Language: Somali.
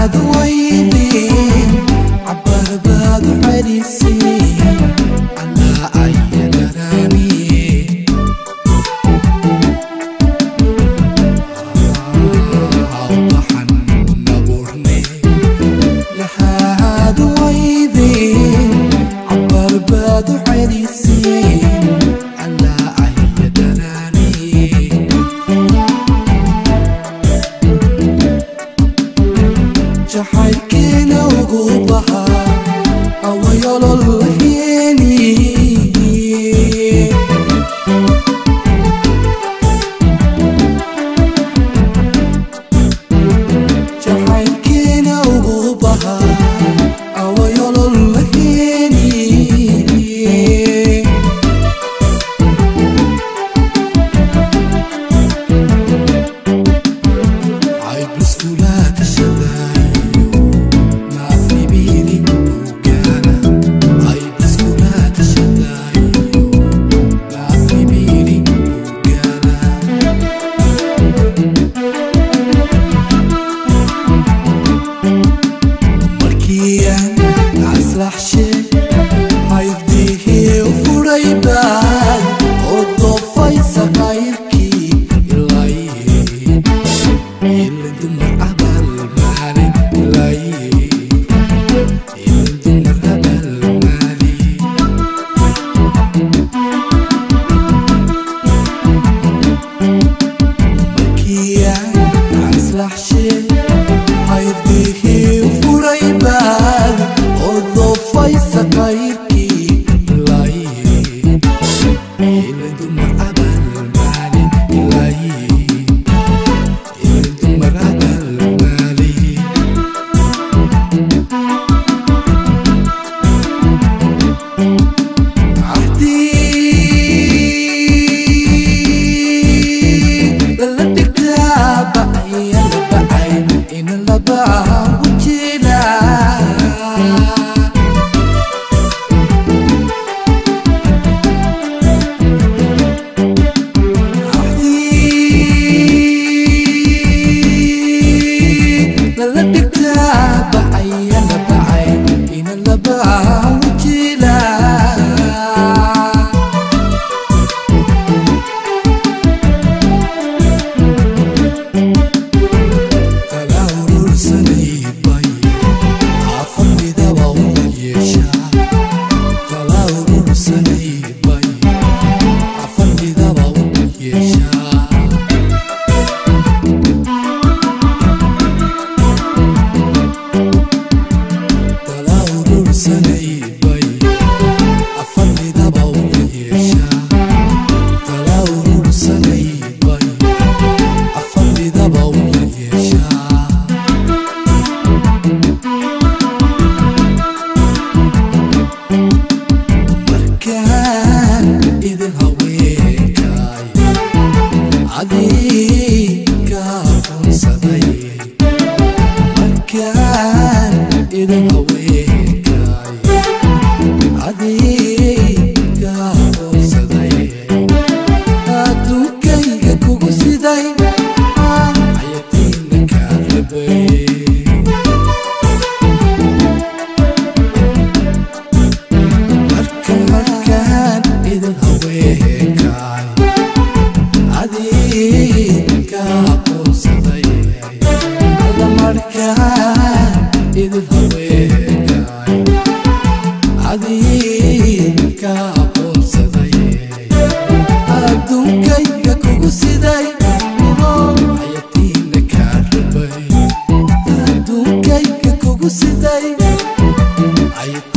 Lahaad weydiin cabarbaad celisiin allaa ayadaraani hawbaxan nabuurne. Lahaad weydiin cabarbaad celisiin allaa ayadaraani jacaylkeena ugu bahaa awayololheeni. Jacaylkeena ugu bahaa awayololheeni. Caybiskula tashadayo maafnibidi ugaana. Caybiskula tashadayo maafnibidi ugaana. Markiian aslaxshe haydihii u furay baad oo doofaysa qayrkii ilaaye ilin dumar abal maali ilaaye ilin dumar abal maali. Markiian aslaxshe haydihii u furay baad oo doofaysa qayrkii ilaaye ilin dumar abal maali ilaaye ilin dumar abal maali. Cahdi lala dhigtaa bacaya la bacay in laba wajila. Cahdi lala dhigtaa bacaya la bacay in laba wajila. Kala urursanay bay afar midaba u yeeshaa. Kala urursanay bay afar midaba u yeeshaa. Kala urursanay bay afar midaba u yeeshaa. Kala urursanay bay afar midaba u yeeshaa. Markaan idin haweenkay adinka aqoonsaday. Markaan idin haweenkay adinka aqoonsaday adduunkayga kugu siday ayatiina kaa rabay. Markaan idin haweenkay adinka aqoonsaday. Alla markaan idin haweenkay adinka aqoonsaday adduunkayga kugu siday ayatiina kaa rabay. Adduunkayga kugu siday ayatiina